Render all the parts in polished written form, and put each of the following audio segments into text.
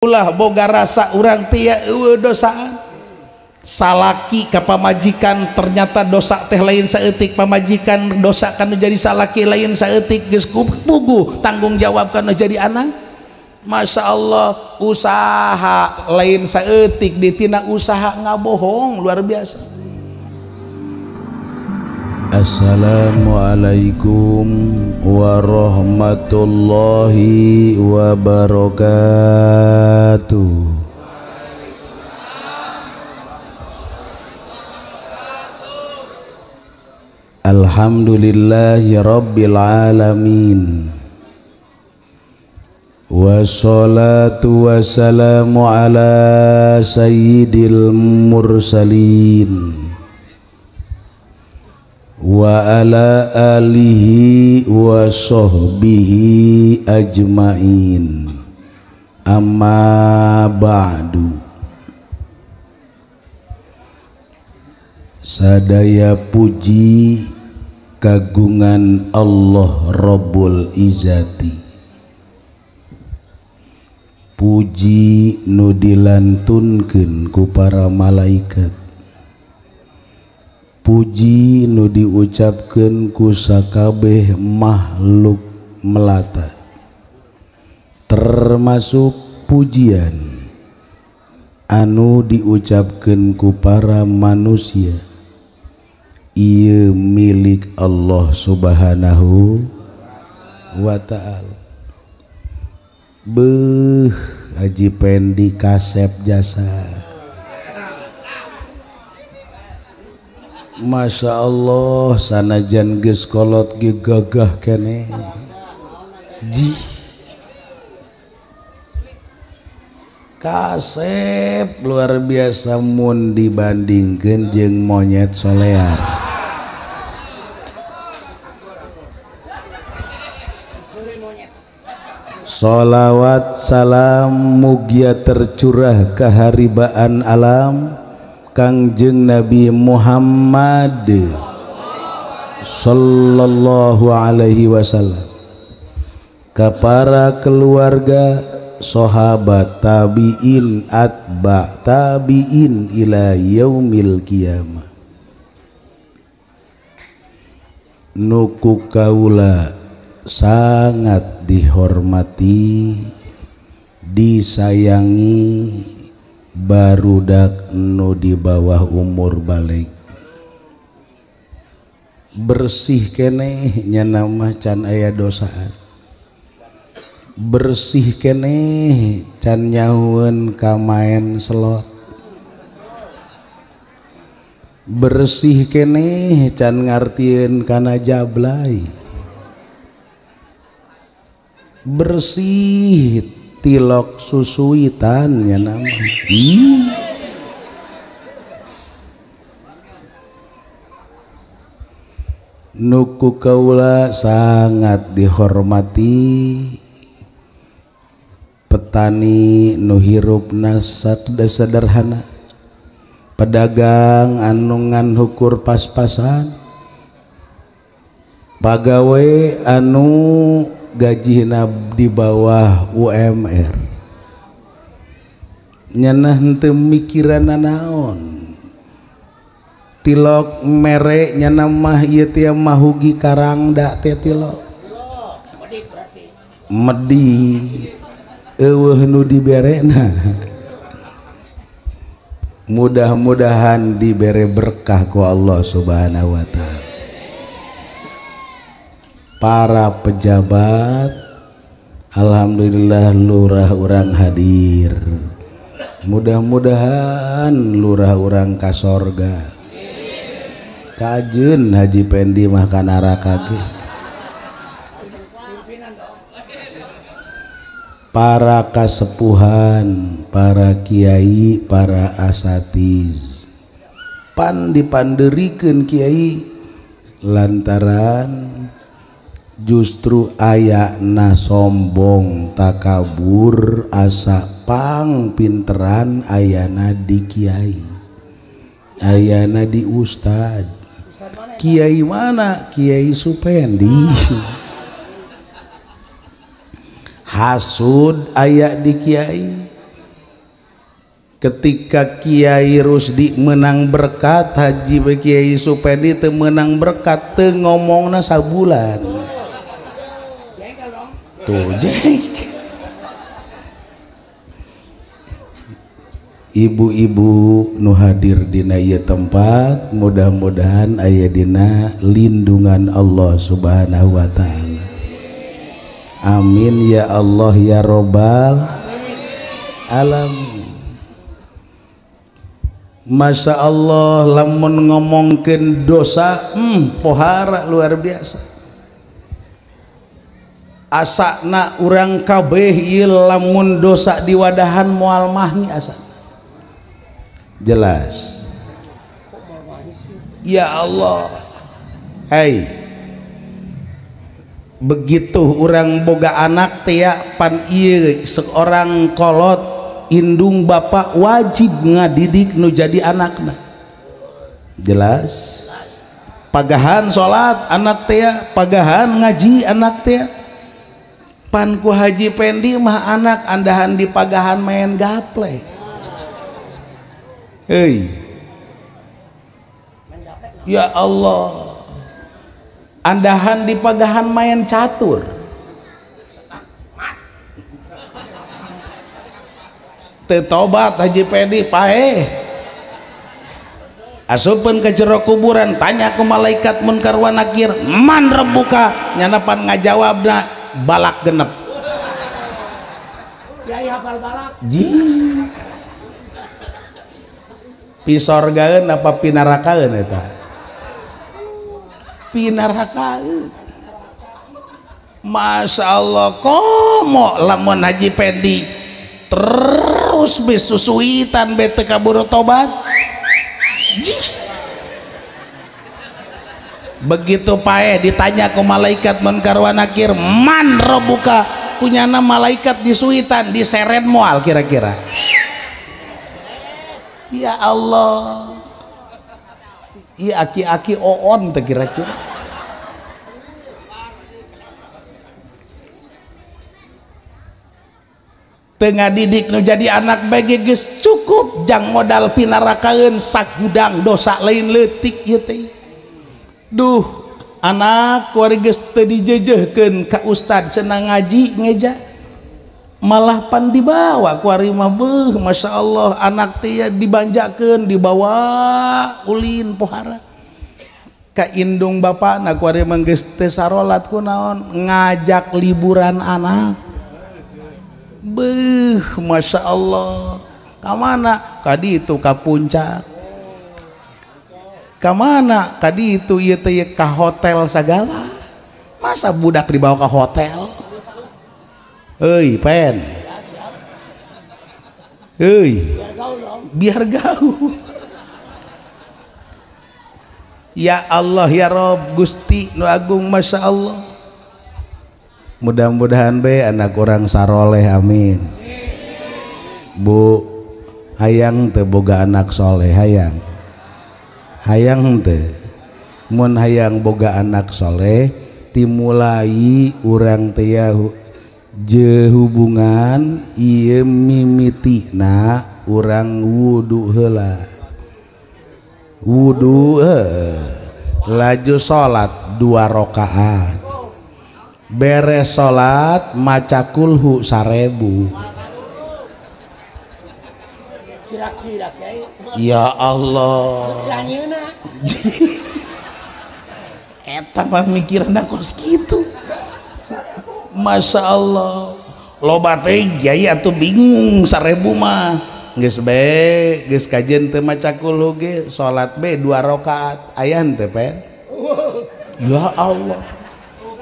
Ulah boga rasa urang tia eueuh dosaan. Salaki ka pamajikan ternyata dosa teh lain saeutik, pamajikan dosa kanu jadi salaki lain saeutik, geus puguh tanggung jawab kanu jadi anak. Masya Allah, usaha lain saeutik ditina usaha ngabohong luar biasa. Assalamualaikum warahmatullahi wabarakatuh. Alhamdulillahi rabbil alamin. Wassalatu wassalamu ala sayyidil mursalin wa ala alihi wa sahbihi ajmain. Amma ba'du. Sadaya puji kagungan Allah Rabbul Izzati, puji nu dilantunkeun ku para malaikat, puji nu diucapkeun ku sakabeh makhluk melata, termasuk pujian anu diucapkeun ku para manusia. Ieu milik Allah Subhanahu wa ta'ala. Beuh, Haji Pendi kasep jasa. Masya Allah, sanajan geus kolot ge gagah keneh. Jih. Kasep luar biasa mun dibandingkeun jeung monyet solear. Sholawat salam mugia tercurah keharibaan alam Kangjeng Nabi Muhammad sallallahu alaihi wasallam, kepada keluarga, sahabat, tabiin, atba tabiin ila yaumil kiamah. Nuku kaula sangat dihormati, disayangi barudak nu di bawah umur balik. Bersih keneh nya mah can aya dosaan, bersih keneh can nyahueun ka maen slot, bersih keneh can ngartieun kana jablay, bersih tilok susuitan nya nama. Nuku kaula sangat dihormati petani nu hirupna sederhana, pedagang anu ngan hukur pas-pasan, pagawe anu gajihna di bawah UMR, nyanah henteu mikiran naon, tilok mere nyana mah ieu teh mahugi karangda teh tilok medi eueuh nu diberena. Mudah-mudahan dibere berkah ku Allah Subhanahu wa ta'ala. Para pejabat, alhamdulillah lurah urang hadir, mudah-mudahan lurah urang ka sorga. Kajeun Haji Pendi mah ka neraka ge. Para kasepuhan, para kiai, para asatiz, pan dipanderikeun kiai lantaran justru ayana sombong takabur asa pang pinteran ayana di kiai, ayana di ustad. Kiai mana? Kiai Supendi. Hasud aya di kiai, Ketika Kiai Rusdi menang berkat, Haji Kiai Supendi teu menang berkat, teu ngomongna sabulan. Tuh jengkel. Ibu-ibu nu hadir dina ieu tempat, mudah-mudahan aya dina lindungan Allah Subhanahu wa taala. Amin ya Allah ya robbal alamin. Masya Allah lamun ngomongkeun dosa pohara luar biasa. Asana urang kabeh ieu lamun dosa diwadahan moal mahi asana. Jelas. Ya Allah. Hei. Begitu urang boga anak teh pan ieu seorang kolot indung bapak wajib ngadidik nu jadi anakna. Jelas. Pagahan salat anak teh, pagahan ngaji anak teh. Pan ku Haji Pendi mah anak andahan di pagahan main gaple. Hei. Ya Allah. Andahan di pagahan main catur. Teu tobat Haji Pendi paeh. Asupeun ke jero kuburan tanya ku malaikat munkar wa nakir, man rabbuka? Nyana pan ngajawabna balak genep. Kiai hafal balak. Ji. Pisorgaeun apa pinarakaeun eta? Pinarakaeun. Masya Allah komo lamun Haji Pendi terus besusuitan bete kaburu tobat. Jih. Begitu pae ditanya ke malaikat munkar wa nakir, man rabbuka? Punyana malaikat disuitan diseret moal kira-kira. Ya Allah. Iya aki-aki oon teh kira-kira. Tengah didik nu jadi anak bagi geus cukup jang modal pinarakaeun sagudang dosa lain leutik ieu teh. Duh, anak kuari geus teu dijejehkeun ka ustad senang ngaji ngeja. Malah pan dibawa kuari mah beuh Masya Allah anak teh dibanjakeun dibawa ulin pohara. Ka indung bapana kuari mah geus teu sarolat kunaon ngajak liburan anak. Beuh, Masya Allah. Kamana? Kadi itu ka puncak. Kamana? Kadi itu ieu teh ka hotel sagala. Masa budak dibawa ke hotel? Euy, pen. Euy. Biar gaul. Ya Allah ya Rob Gusti nu agung Masya Allah. Mudah-mudahan be anak orang saroleh amin. Bu hayang teu boga anak soleh hayang. Hayang teu. Mun hayang boga anak soleh timulai urang teh je hubungan ieu mimitina urang wudu heula. Wudu laju salat 2 rakaat. Beres salat maca kulhu 1000. Kira-kira kiai. Ya Allah. Eta mah mikirna kos kitu. Masya Allah. Loba teh kiai atuh bingung 1000 mah. Geus bae, geus kajen teu maca kulhu ge salat be 2 rakaat. Aya henteu pen? Ya Allah.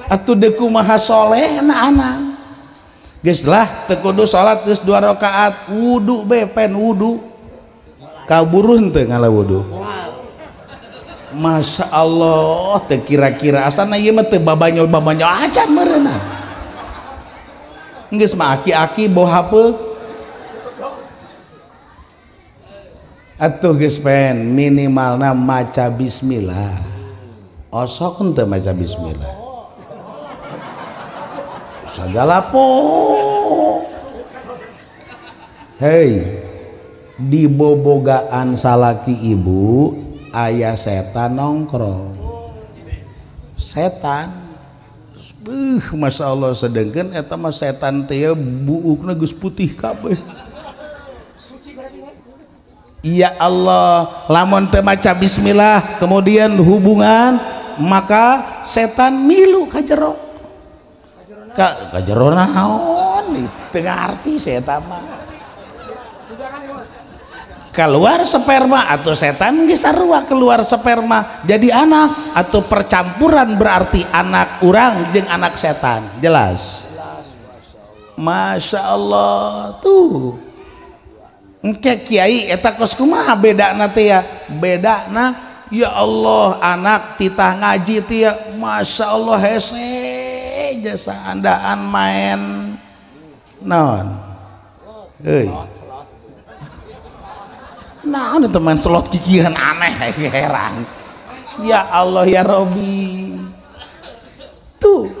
Atuh deuk kumaha soleh na anak. Geus lah teu kudu salat geus 2 rakaat, wudu be pen wudu. Kaburu henteu ngala wudu. Masya Allah teu kira-kira asana ieu mah teu babanyo-babanyo acan meureunna. Geus mah aki-aki bawa hapeuk. Atuh geus pen minimalna maca bismillah. Osok henteu maca bismillah. Sagala po. Hei. Di bobogaan salaki ibu aya setan nongkrong. Setan Masya Allah sedengkeun eta mah setan teh buukna geus putih kabeh. Ya Allah, lamun teu maca bismillah kemudian hubungan maka setan milu ka jero. Ka jero naon teu ngarti setan mah. Keluar sperma atau setan geus sarua keluar sperma jadi anak atau percampuran berarti anak urang jeung anak setan. Jelas? Masya Allah tuh. Engke kiai eta kos kumaha bedana teh ya? Bedana ya Allah anak titah ngaji teh ya Masya Allah hese jasa andaan main naon euy. Nah, itu main slot kikihan aneh heran. Ya Allah ya Robi. Tuh.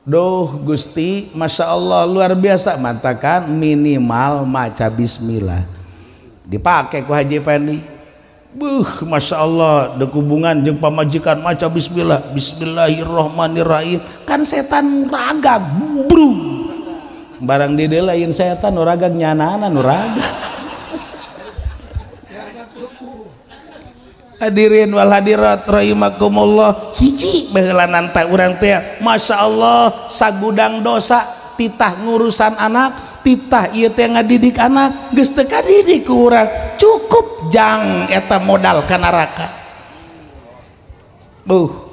Duh Gusti, Masya Allah luar biasa mantakan minimal maca bismillah. Dipakai ku Haji Pendi. Buh, Masya Allah dek hubungan jeung pamajikan maca bismillah. Bismillahirrahmanirrahim. Kan setan ragag, bro. Barang di lain setan nu ragag nyanana nu ragag. Hadirin wal hadirat rahimakumullah, hiji baheulanan ta urang teh Masya Allah sagudang dosa titah ngurusan anak, titah ieu teh ngadidik anak geus teu kadidik ku urang, cukup jang eta modal ka neraka.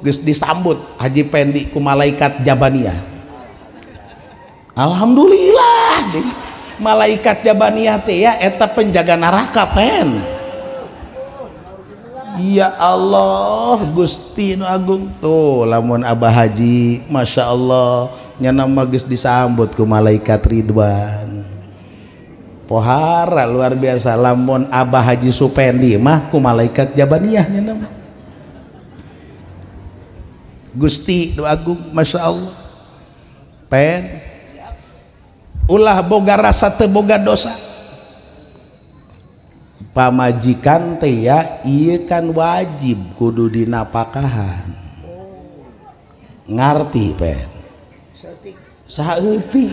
Geus disambut Haji Pendi ku malaikat Jabaniyah. Alhamdulillah deh. Malaikat Jabaniyah teh ya eta penjaga neraka pen. Ya Allah Gusti nu agung tuh lamun Abah Haji Masya Allah nyana mah geus disambut ku malaikat Ridwan. Pohara luar biasa lamun Abah Haji Supendi mah ku malaikat Jabaniyah nyana mah. Gusti nu agung Masya Allah pen ulah boga rasa teu boga dosa. Pamajikan teh ya ieu kan wajib kudu dinapakahan. Ngarti pen saeutik.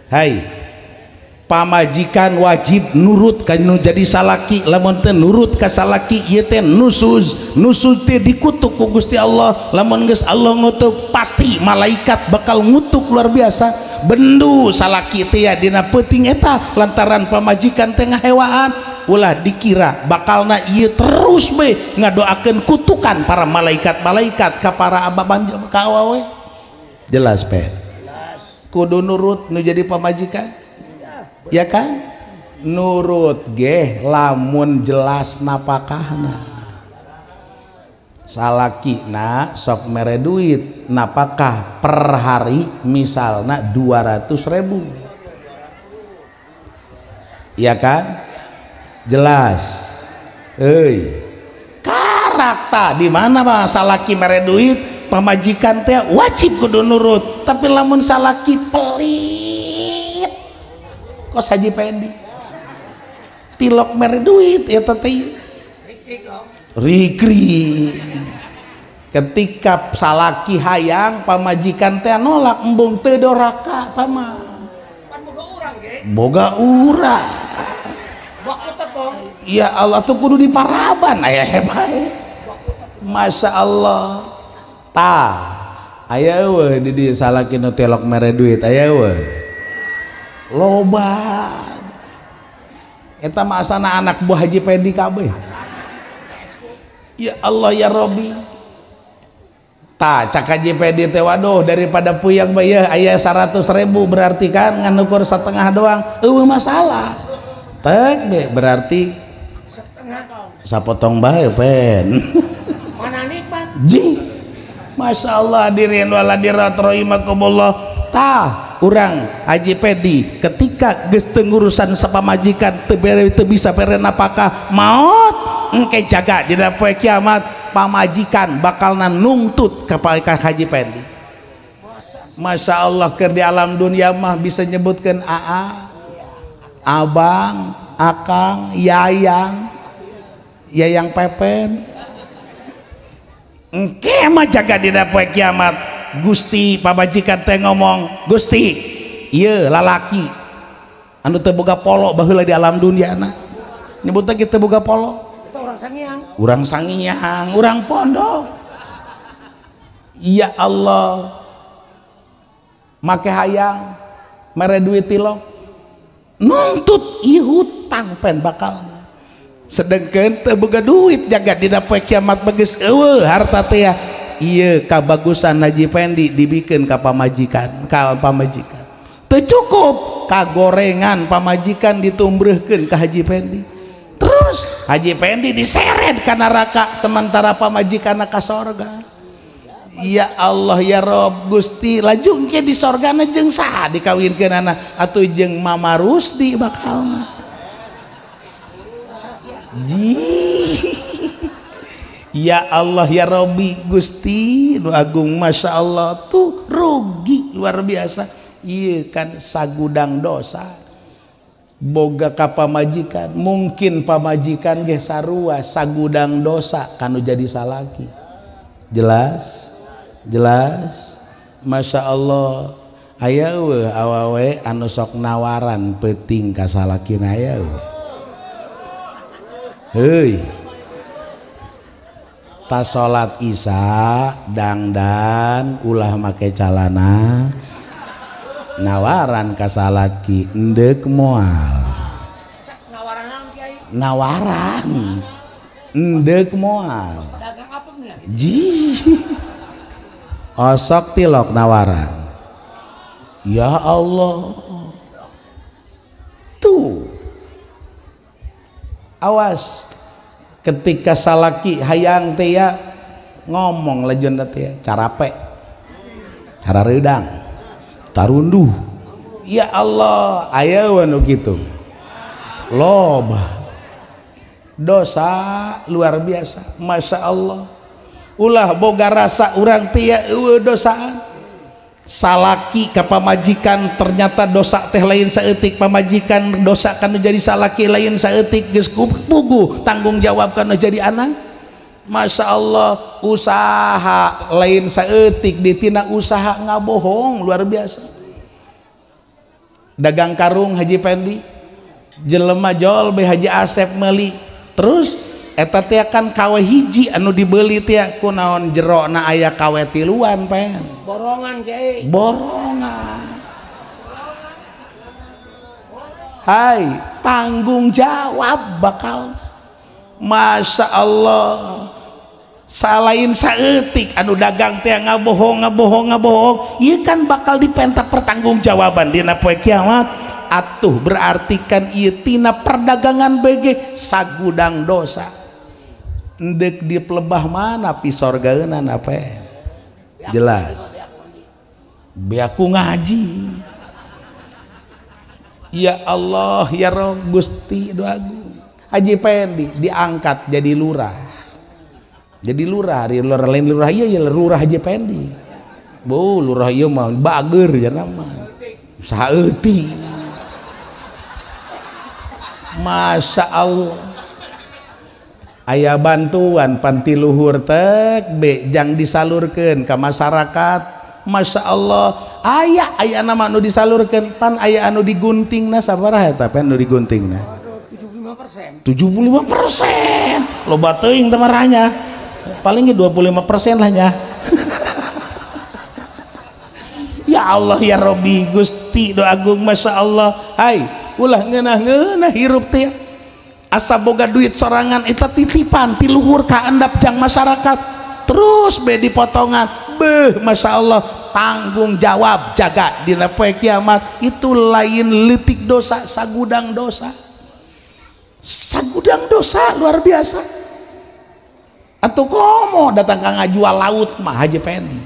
Hai, pamajikan wajib nurut ka nu jadi salaki, lamun teu nurut ka salaki ieu teh nusuz, nusuz teh dikutuk ku Gusti Allah. Lamun geus Allah ngutuk pasti malaikat bakal ngutuk luar biasa. Bendu salaki teh ya dina peuting eta lantaran pamajikan teh ngahewaan, ulah dikira bakalna ieu terus be ngadoakeun kutukan para malaikat-malaikat ka para ababan ka awewe. Jelas pen kudu nurut nu jadi pamajikan ya kan, nurut geh lamun jelas napakahna. Salakina sok mere duit napakah per hari misalna 200.000 ya kan, jelas. Euy karakta di mana mah salaki mere duit pamajikan teh wajib kudu nurut, tapi lamun salaki pelit kos Haji Pendi tilok mere duit eta teh rikri. Ketika salaki hayang pamajikan teh nolak embung teu doraka tama pan boga urang ge boga urang ya Allah tuh kudu diparaban aya hebat Masya Allah. Ta aya eueuh di dieu salaki nu telok mere duit aya eueuh loba eta mah asana anak buah Haji Pendi kabeh. Ya Allah ya Robi. Ta cak Haji Pendi teh waduh daripada puyang bae aya 100.000 berarti kan ngan ukur setengah doang eueuh masalah tek be berarti setengah sapotong bae pen mana nikmat ji. Masya Allah hadirin wal hadirat rahimakumullah. Tah urang Haji Pendi ketika geus teu ngurusan sapamajikan teu bere teu bisa bere napakah maot engke jaga dina poe kiamat pamajikan bakalna nungtut ka Haji Pendi. Masya Allah keur di alam dunia mah bisa nyebutkeun aa Abang, akang, yayang, yayang pepen. Engke mah jaga dina poe kiamat. Gusti pamajikan teh ngomong, Gusti, ieu lalaki anu teu boga polo baheula di alam dunia na. Nyebutna kitu boga polo. Eta urang sangiang. Urang sangiang, urang pondok. Ya Allah. Make hayang mere duit tilok nuntut ieu hutang pen bakal sedengkeun teu boga duit jaga dina poe kiamat bageus eueuh harta teh ieu kabagusan Haji Pendi dibikeun ka pamajikan teu cukup kagorengan pamajikan ditumbreuhkeun ka Haji Pendi terus Haji Pendi diseret ka neraka sementara pamajikanna ka sorga. Ya Allah ya Rob Gusti laju engke di sorgana jeung saha dikawinkeunana atuh jeung Mama Rusdi bakalna. Ya Allah ya Robbi Gusti nu agung Masya Allah tuh rugi luar biasa. Iya kan sagudang dosa boga ka pamajikan mungkin pamajikan ge sarua sagudang dosa kanu jadi salaki. Jelas? Jelas? Masya Allah aya eueuh awewe anu sok nawaran peuting ka salakina aya eueuh. Heuy ta salat isya dangdan ulah make calana nawaran ka salaki endeuk moal. Nawaran naon Kiai? Nawaran endeuk moal. Dagang apem nya? Ji osok tilok nawaran. Ya Allah tuh awas ketika salaki hayang teh ya ngomong lejona teh carape cara reudang tarunduh. Ya Allah aya nu kitu loba dosa luar biasa. Masya Allah ulah boga rasa urang teh eueuh dosaan salaki ka pamajikan ternyata dosa teh lain saeutik pamajikan dosa kanu jadi salaki lain saeutik geus puguh tanggung jawab kanu jadi anak. Masya Allah usaha lain saeutik ditina usaha ngabohong luar biasa. Dagang karung Haji Pendi jelema jol be Haji Asep meuli terus eta teh kan kawe hiji anu dibeli teh kunaon jerona aya kawe tiluan pen borongan Kiai borongan. Hai tanggung jawab bakal. Masya Allah salain saeutik anu dagang teh ngabohong ngabohong ngabohong ieu kan bakal dipenta pertanggungjawaban dina poe kiamat. Atuh berarti kan ieu tina perdagangan BG sagudang dosa endek di pelebah mana pisorgaeunana apa jelas beaku ngaji. Ya Allah ya Rob Gusti doa Haji Pendi diangkat jadi lurah, jadi lurah, hari lurah lain lurah iya ya lurah Haji Pendi bu lurah iya mah bager ya nama saeutik. Masya Allah aya bantuan panti luhur tek be jang disalurkeun ka masyarakat. Masya Allah aya aya nama anu disalurkeun pan aya anu diguntingna sabaraha eta pan anu diguntingna 75%. 75% loba teuing teh marahnya paling 25% lah nya. Ya Allah ya Robbi Gusti doa agung Masya Allah. Hai ulah ngeunah-ngeunah hirup teh asa boga duit sorangan eta titipan ti luhur ka endap jang masyarakat terus be dipotongan beuh. Masya Allah tanggung jawab jaga dina poe kiamat itu lain leutik dosa sagudang dosa, sagudang dosa luar biasa. Atau komo datang ka ngajual laut mah Haji Pendi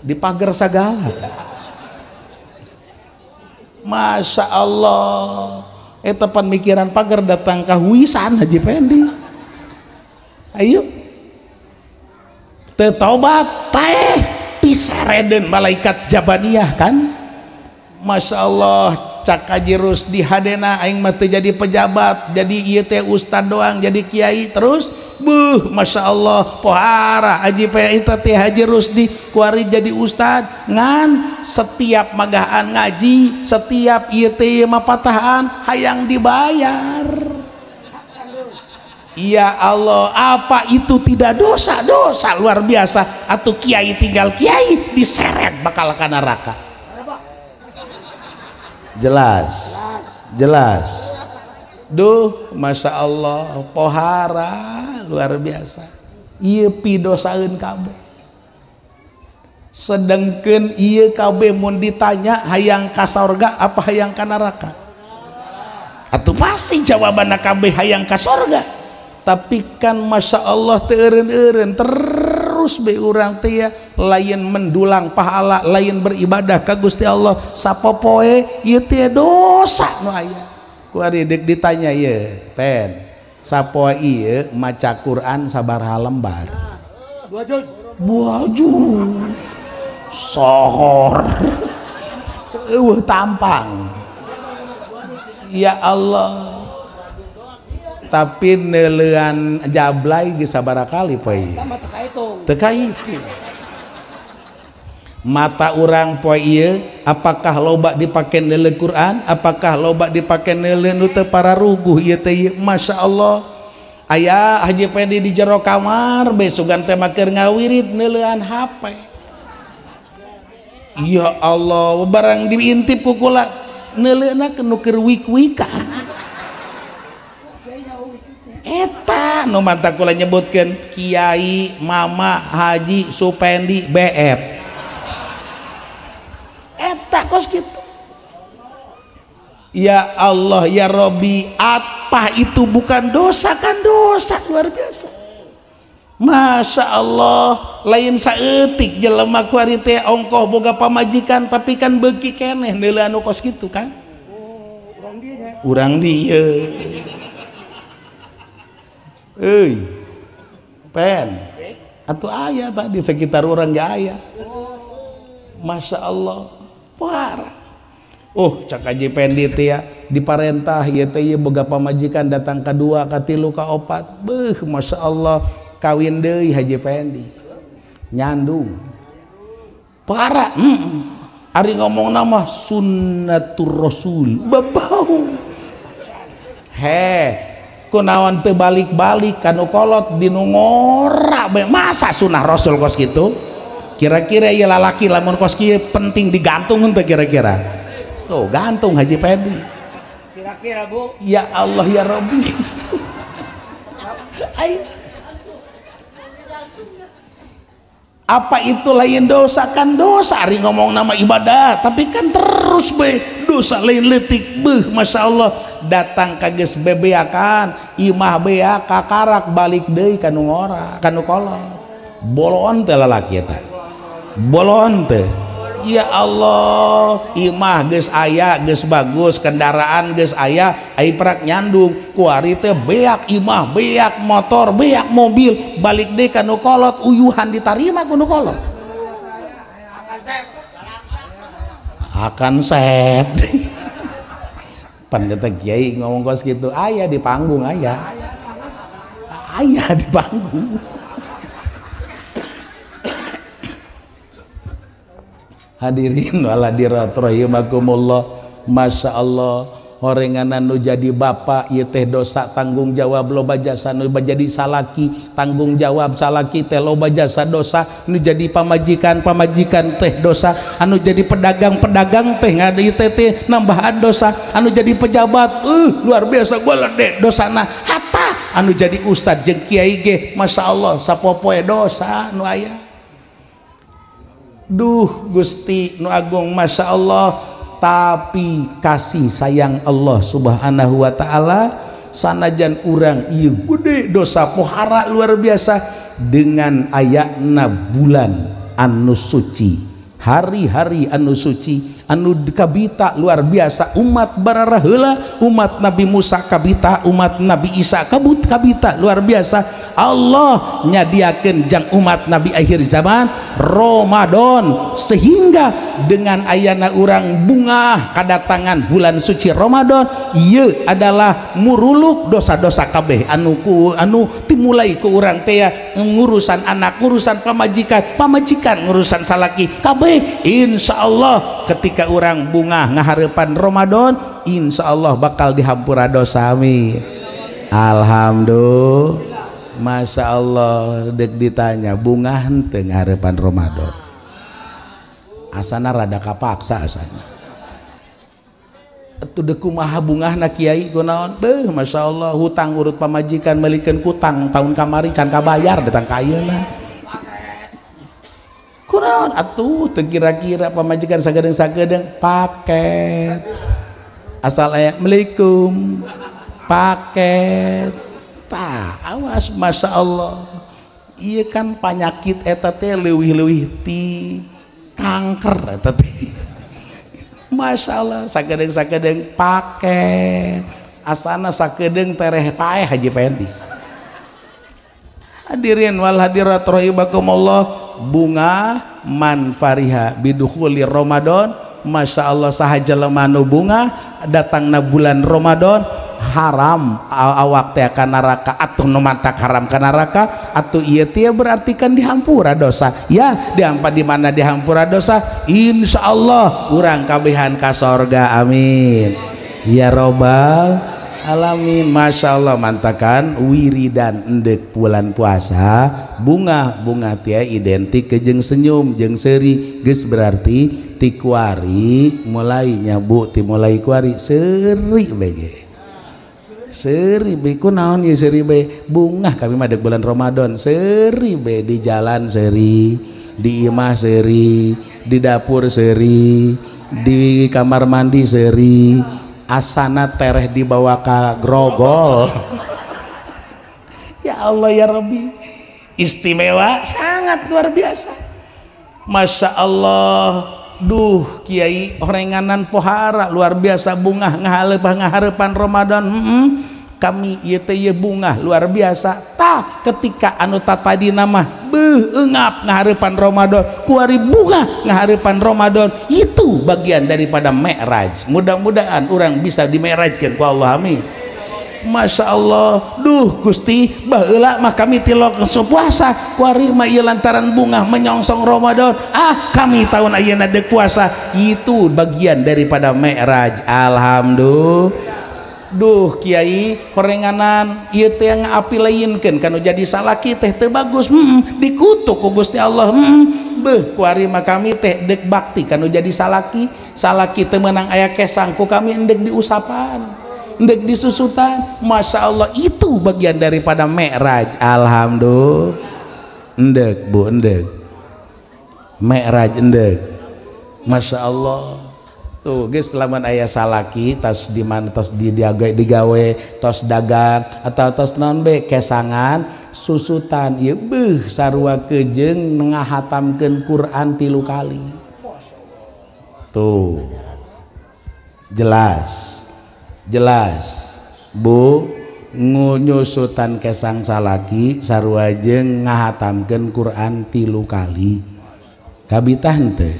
di pagar sagala. Masya Allah eta pan mikiran pagar datang ka huisan Haji Pendi ayo teu tobat paeh pisereden malaikat Jabaniyah kan. Masya Allah cak Haji Rusdi hadena aing mah teu jadi pejabat, jadi ieu teh ustad doang, jadi kiai terus. Buh, Masya Allah pohara Haji eta teh Haji Rusdi kuari jadi ustad ngan setiap magahan ngaji, setiap ieu teh mah patahan hayang dibayar. Ya Allah, apa itu tidak dosa? Dosa luar biasa. Atau kiai tinggal kiai diseret bakal ke neraka. Jelas, jelas. Duh, Masya Allah pohara luar biasa. Ieu pidosaeun kabeh. Sedengkeun ieu kabeh mun ditanya hayang ka sorga apa hayang ka neraka? Atuh pasti jawabanna kabeh hayang ka sorga. Tapi kan Masya Allah teu eureun-eureun terus be urang teh ya, lain mendulang pahala, lain beribadah ka Gusti Allah sapopoe ieu teh dosa nu aya. Ku ari deuk ditanya ieu, pen sapoe ieu maca Quran sabaraha lembar? 2 juz. 2 juz. Sohor. Eueuh tampang. Ya Allah. Tapi neuleuan jablay geus sabaraha kali poe ieu. Teu kahitung. Mata urang poe ieu apakah loba dipake neuleuh Quran, apakah loba dipake neuleuh nu teu pararuguh ieu teh ieu. Masya Allah. Aya Haji Pendi di jero kamar be sugan teh keur ngawirid neuleuan HP. Ya Allah, barang diintip ku kula neuleuhna nu keur wik-wikan. Eta nu manta kula nyebutkeun Kiai Mama Haji Supendi BF. Eta kos kitu. Ya Allah ya Robi, apa itu bukan dosa? Kan dosa luar biasa. Masya Allah, lain saeutik jelema kuari teh ongkoh boga pamajikan tapi kan beuki keneh neuleuh anu kos kitu kan. Urang dieu. Euy, pen atuh aya tadi sekitar urang ge aya. Masya Allah parah. Oh cak Haji Pendi teh ya diparentah ieu teh ieu boga pamajikan datang ka 2 ka 3 ka 4. Beuh Masya Allah kawin deui Haji Pendi nyandung parah. Ari ngomong nama sunnatur rasul babau he kunaon teu balik-balik kanu kolot dinu ngora bae masa sunah rasul kos kitu. Kira-kira ieu lalaki lamun kos kieu penting digantung henteu kira-kira? Tuh gantung Haji Pendi kira-kira Bu. Ya Allah ya Rabbi. Ayo. Apa itu lain dosa? Kan dosa. Ari ngomong nama ibadah tapi kan terus be dosa lain leutik. Beuh Masya Allah datang ka geus bebeakan imah beak kakarak balik deui ka nu ngora ka nu kolot. Bolon teh lalaki eta, bolon teh. Ya Allah, imah geus aya geus bagus, kendaraan geus aya, ai prak nyandung kuari teh beak imah, beak motor, beak mobil, balik deui ka nu kolot uyuhan ditarima ku nu kolot. Akan sep. Pan eta kiai ngomong kos kitu, aya di panggung aya. Aya di panggung. Hadirin wal hadirat rahimakumullah. Masya Allah, horenganan nu jadi bapak ieu teh dosa tanggung jawab loba jasa, nu jadi salaki tanggung jawab salaki teh loba jasa dosa, nu jadi pamajikan pamajikan teh dosa, anu jadi pedagang pedagang teh ngadi teh teh nambahan dosa, anu jadi pejabat luar biasa gua lede dosana, hatta anu jadi ustad jeung kiai ge Masya Allah sapopoe dosa nu aya. Duh Gusti nu agung Masya Allah. Tapi kasih sayang Allah Subhanahu wa ta'ala sanajan urang ieu gede dosa pohara luar biasa dengan ayatna bulan anu suci, hari-hari anu suci anu kabita luar biasa umat bararaheula, umat Nabi Musa kabita, umat Nabi Isa kabut kabita luar biasa. Allah nyadiakeun jang umat Nabi akhir zaman Ramadan, sehingga dengan ayana urang bungah kadatangan bulan suci Ramadan ieu adalah muruluk dosa-dosa kabeh anu ku anu dimulai ku urang teh ngurusan anak, ngurusan pamajikan, pamajikan ngurusan salaki kabeh. Insyaallah ketika urang bungah ngahareupan Ramadan, insyaallah bakal dihampura dosa. Amin. Alhamdulillah. Masya Allah, dek ditanya bungah henteu ngahareupan Ramadan, asana rada kapaksa asana atuh deuk kumaha bungahna kiai kunaon beuh. Masya Allah, hutang urut pamajikan meulikeun kutang tahun kamari can kabayar datang ka ayeuna kunaon atuh teu kira-kira pamajikan sagedeung-sagedeung paket asal aya Assalamualaikum paket tah awas. Masya Allah, iya kan panyakit eta teh leuwih-leuwih ti kanker eta teh. Masya Allah, sakedeung-sakedeung paket asana sakedeung tereh paeh Haji Pendi. Hadirin wal hadirat rahimakumullah, bunga man fariha bidukhuli Ramadan. Masya Allah, saha jelema nu bunga datangna bulan Ramadan, haram awak teh ka neraka atuh nu mantak haram ka neraka atuh ieu teh berarti kan dihampura dosa ya, dihampa di mana dihampura dosa, insyaallah urang kabehan ka sorga. Amin ya robbal alamin. Masya Allah, mantakan wiridan endek bulan puasa bunga bunga teh identik ke jeung senyum jeung seuri geus berarti ti kuari mulai nyabu ti mulai kuari seuri bege seuri be kunaon ieu seuri be bungah kami mah dek bulan Ramadan seuri be di jalan seuri, di imah seuri, di dapur seuri, di kamar mandi seuri, asana tereh dibawa ka grogol. Ya Allah ya Rabbi, istimewa sangat luar biasa. Masya Allah, duh kiai orenganan pohara luar biasa bungah ngahareupan Ramadan. Kami ieu teh ieu bungah luar biasa. Tah ketika anu tatadina mah beuh eungap ngahareupan Ramadan, kuari bungah ngahareupan Ramadan, itu bagian daripada mi'raj. Mudah-mudahan urang bisa dimi'rajkeun ku Allah. Amin. Masya Allah, duh Gusti baheula mah kami tilok puasa, kuari mah ieu lantaran bungah menyongsong Ramadan, ah kami tahun ayeuna deuk puasa, itu bagian daripada mi'raj. Alhamdulillah. Duh kiai horenganan ieu teh ngaapi lainkeun kanu jadi salaki teh teu bagus, dikutuk ku Gusti Allah. Beuh kuari mah kami teh deuk bakti kanu jadi salaki, salaki teu meunang aya kesang ku kami endek diusapan, endek disusutan. Masya Allah, itu bagian daripada mi'raj. Alhamdulillah. Endek bu, endek mi'raj endek. Masya Allah. Tuh geus lamun aya salaki tas di mana tos di digawe tos dagang atau tos naon be kesangan susutan ieu beuh sarua kejeung ngahatamkeun Quran 3 kali. Tuh jelas jelas bu, nyusutan kesang salaki sarua jeung ngahatamkeun Quran 3 kali. Kabitah henteu?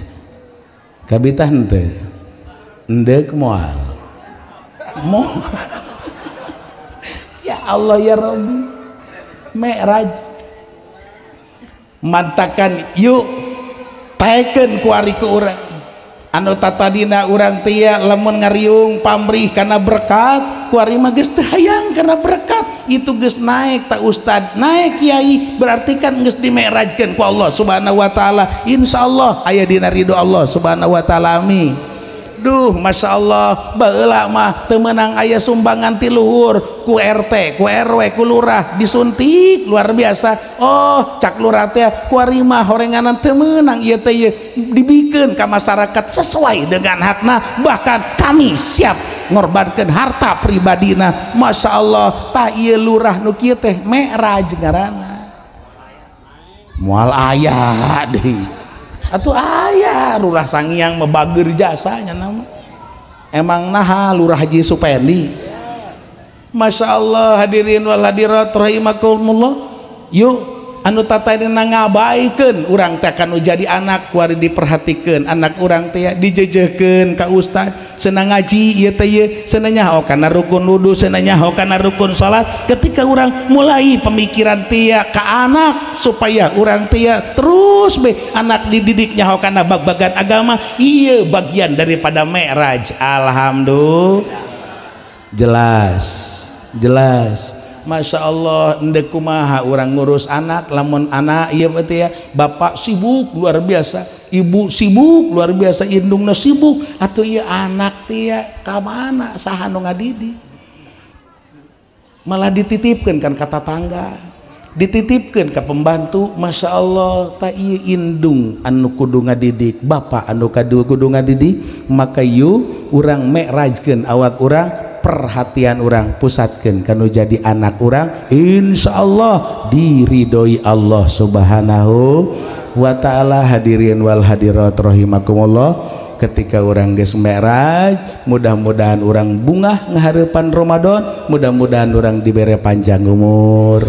Kabitah henteu? Endek moal moal. Ya Allah ya Rabbi, mi'raj mantakan yuk taekeun kuari ku urang anu tatadina urang tia lamun ngariung pamrih kana berkat, kuari mah geus teu hayang kana berkat itu geus naik ta ustad naik kiai, berarti kan geus dimi'rajkeun ku Allah Subhanahu wa taala. Insyaallah aya dina ridho Allah Subhanahu wa taala. Amin. Duh Masya Allah, baheula mah teu meunang aya sumbangan ti luhur ku RT ku RW ku lurah disuntik luar biasa. Oh cak lurah teh kuari mah horenganan teu meunang ieu teh ieu dibikeun ka masyarakat sesuai dengan hakna, bahkan kami siap ngorbankeun harta pribadina. Masya Allah, tah ieu lurah nu kieu teh mi'raj ngaranna. Moal aya deui atuh aya lurah Sangiang mebager jasanya nama emang naha lurah Haji Supendi. Masya Allah, hadirin wal hadirat rahimakumullah. Yuk anu tatadina ngabaikeun urang teh kanu jadi anak kuari diperhatikeun anak urang teh dijejehkeun ka ustad senang ngaji ieu teh ieu cenah nyaho kana rukun wudu cenah nyaho kana rukun salat. Ketika urang mulai pemikiran teh ka anak supaya urang teh terus be anak dididik nyaho kana bag-bagan agama, ieu bagian daripada mi'raj. Alhamdulillah, jelas jelas. Masya Allah, endek kumaha urang ngurus anak lamun anak ieu teh ya bapak sibuk luar biasa, ibu sibuk luar biasa, indungna sibuk, atuh ieu anak teh ya ka mana saha nu ngadidik, malah dititipkeun kan ka tatangga, dititipkeun ka pembantu. Masya Allah, ta ieu indung anu kudu ngadidik, bapak anu kudu ngadidik. Maka yuk urang mi'rajkeun awak urang, perhatian orang pusatkan kanu jadi anak orang, insya Allah diridhoi Allah Subhanahu wa ta'ala. Hadirin wal hadirat rahimakumullah, ketika orang geus mi'raj mudah-mudahan orang bungah ngahareupan Ramadan, mudah-mudahan orang dibere panjang umur,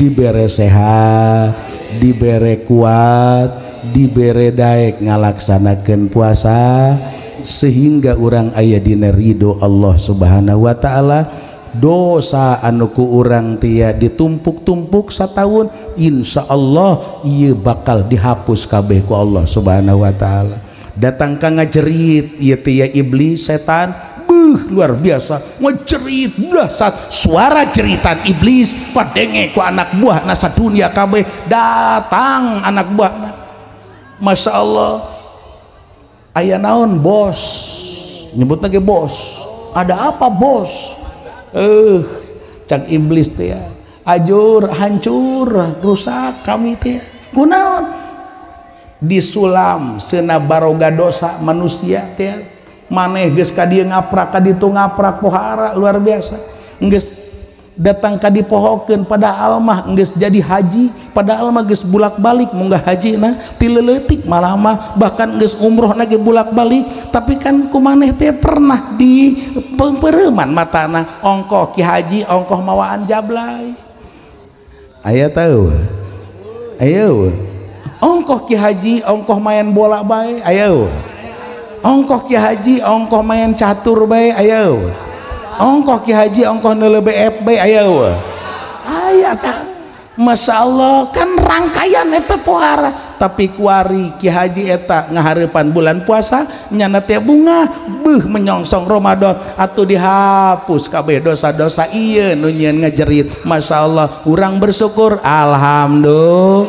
dibere sehat, dibere kuat, dibere daek ngalaksanakeun puasa, sehingga orang aya dina ridho Allah Subhanahu wa ta'ala. Dosa anu ku urang tia ditumpuk-tumpuk sataun, insya Allah ieu bakal dihapus kabeh ku Allah Subhanahu wa ta'ala. Datang ka ngajerit ieu tia iblis setan, beuh luar biasa ngajerit dahsyat, suara jeritan iblis padenge ku anak buah nasa dunia kabeh. Datang anak buahna, Masya Allah, aya naon bos, nyebut lagi bos, ada apa bos? Cak iblis teh ya, ajur hancur rusak kami teh, kunaon? Disulam sena baroga dosa manusia teh, maneh geus ka dieu ngaprak ka ditu ngaprak pohara luar biasa, geus datang ka dipohokeun padahal mah geus jadi haji, padahal mah geus bulak-balik munggah haji nah ti leutik malah mah bahkan geus umroh na ge bulak-balik, tapi kan ku maneh teh pernah di peumpeureman matana ongkoh ki haji ongkoh mawaan jablay, aya tahu ayo ongkoh ki haji ongkoh main bola bae, ayo ongkoh ki haji ongkoh main catur bae, ayo ongkoh ki haji ongkoh neuleuh BFB, ayo aya kan. Masya Allah, kan rangkaian eta pohara, tapi kuari ki haji eta ngahareupan bulan puasa nyana teh bunga beuh menyongsong Ramadan atuh dihapus kabeh dosa-dosa ieu nu nyieun ngajerit. Masya Allah, urang bersyukur alhamdulillah,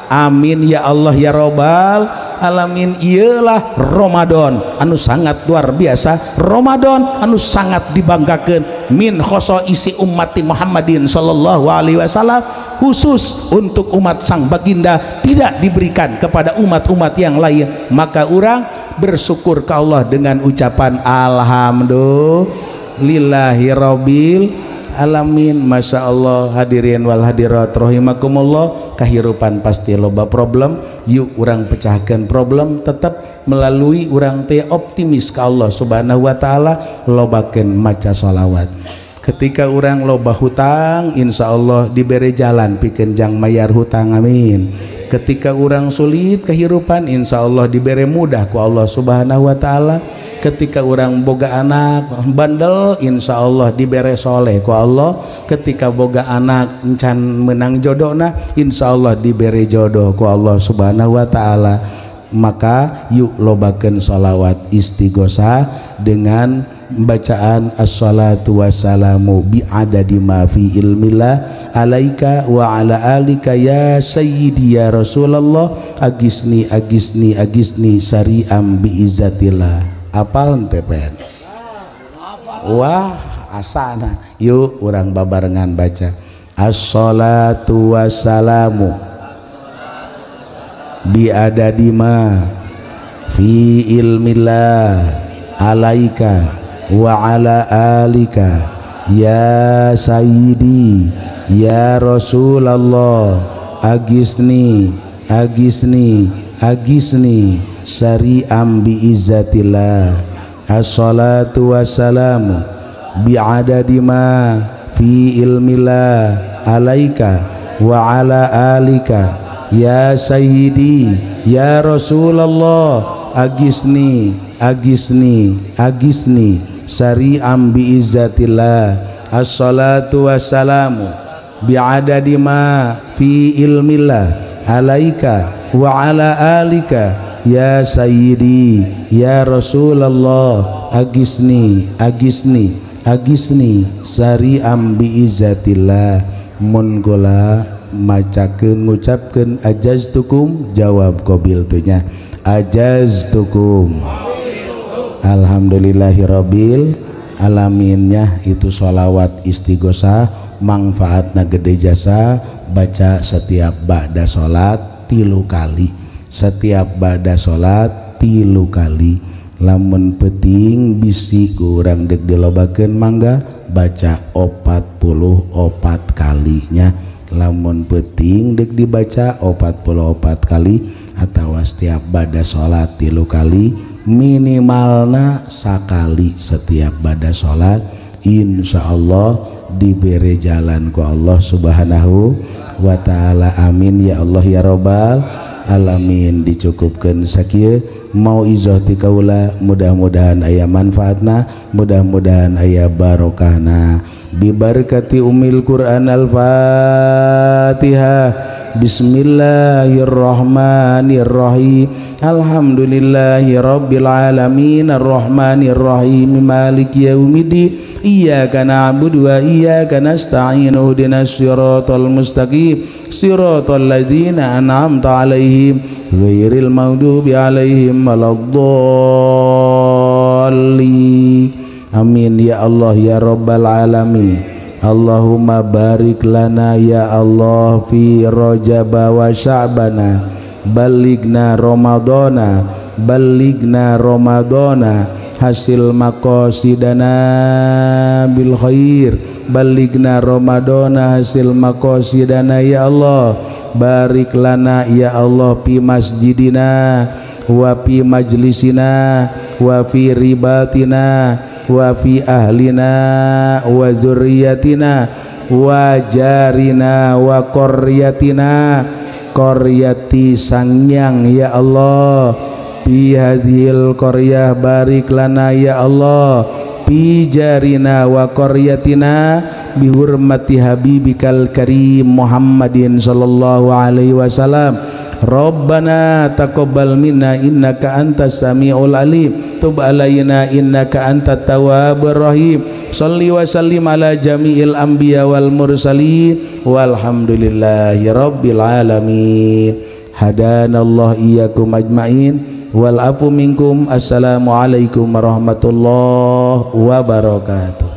amin ya Allah ya robbal alamin. Iyalah Ramadan anu sangat luar biasa, Ramadan anu sangat dibanggakeun min khosoisi ummati Muhammadin sallallahu alaihi wasallam, khusus untuk umat sang baginda, tidak diberikan kepada umat-umat yang lain. Maka orang bersyukur ke Allah dengan ucapan alhamdulillahi rabbil alamin. Masya Allah, hadirin wal hadirat rahimakumullah, kehidupan pasti loba problem, yuk urang pecahkan problem tetap melalui urang teh optimis ke Allah Subhanahu wa ta'ala, lobakeun maca sholawat. Ketika urang loba hutang, insya Allah diberi jalan pikeun jang mayar hutang, amin. Ketika urang sulit kehidupan, insya Allah diberi mudah ku Allah Subhanahu wa ta'ala. Ketika urang boga anak bandel, insya Allah diberi soleh ku Allah. Ketika boga anak encan menang jodohna, insya Allah diberi jodoh ku Allah Subhanahu wa ta'ala. Maka yuk lobakeun sholawat istighosah dengan bacaan assalatu wassalamu bi'adadi ma fi ilmillah alaika wa ala alika ya sayyidi ya Rasulullah, agisni agisni agisni syari'am biizzatillah. Apal henteu pen? Wah asana. Yuk urang babarengan baca assalatu wassalamu bi'adadi ma fi ilmillah alaika wa ala alika ya sayyidi ya Rasulullah, agisni agisni agisni syari'am biizzatillah. Assalatu wassalamu bi'adadi ma fi ilmillah alaika wa ala alika ya sayyidi ya Rasulullah agisni agisni agisni sari'am bi izzatillah. Assalatu wassalamu bi'adadi ma fi ilmillah alaika wa ala alika ya sayyidi ya Rasulullah agisni agisni agisni sari'am bi izzatillah. Mun gola macakeun ngucapkeun ajaztukum, jawab qabiltunya ajaztukum. Alhamdulillahirabbil alaminnya. Itu sholawat istighosah manfaatna gede jasa. Baca setiap ba'da sholat 3 kali, setiap ba'da sholat 3 kali. Lamun penting bisi kurang dek dilobakeun mangga baca 44 kalinya. Lamun penting dek dibaca 44 kali atau setiap ba'da sholat 3 kali, minimalna sakali setiap ba'da sholat. Insya Allah diberi jalan ku Allah Subhanahu wa ta'ala. Amin ya Allah ya robbal alamin. Dicukupkan sakieu mau izoh ti kaula, mudah-mudahan aya manfaatna, mudah-mudahan aya barokahna. Bibarakati umil Quran. Al-Fatihah. Bismillahirrahmanirrahim. Alhamdulillahi rabbil alamin arrahmanir rahim maliki yaumiddin. Iyyaka na'budu wa iyyaka nasta'in ihdinas siratal mustaqim siratal ladzina an'amta 'alaihim ghairil maghdubi 'alaihim waladdallin. Amin ya Allah ya rabbal alamin. Allahumma barik lana ya Allah fi Rajab wa Sya'bana, balighna Ramadana, balighna Ramadana, hasil maqasidana bil khair, balighna Ramadana hasil maqasidana ya Allah. Barik lana ya Allah fi masjidina wa fi majlisina wa fi ribatina wa fi ahlina wa zurriyatina wa jarina wa qaryatina qaryati Sangyang ya Allah. Fi hadhil qaryah barik lana ya Allah fi jarina wa qaryatina bihurmati habibikal karim Muhammadin sallallahu alaihi wasallam. Rabbana taqabbal minna innaka antas samiul alim, tub alaina innaka antat tawwabur rahim. Shalli wa sallim ala jami'il anbiya wal mursalin walhamdulillahi rabbil alamin. Hadanallahu iyyakum ajmain wal afu minkum. Assalamualaikum warahmatullahi wabarakatuh.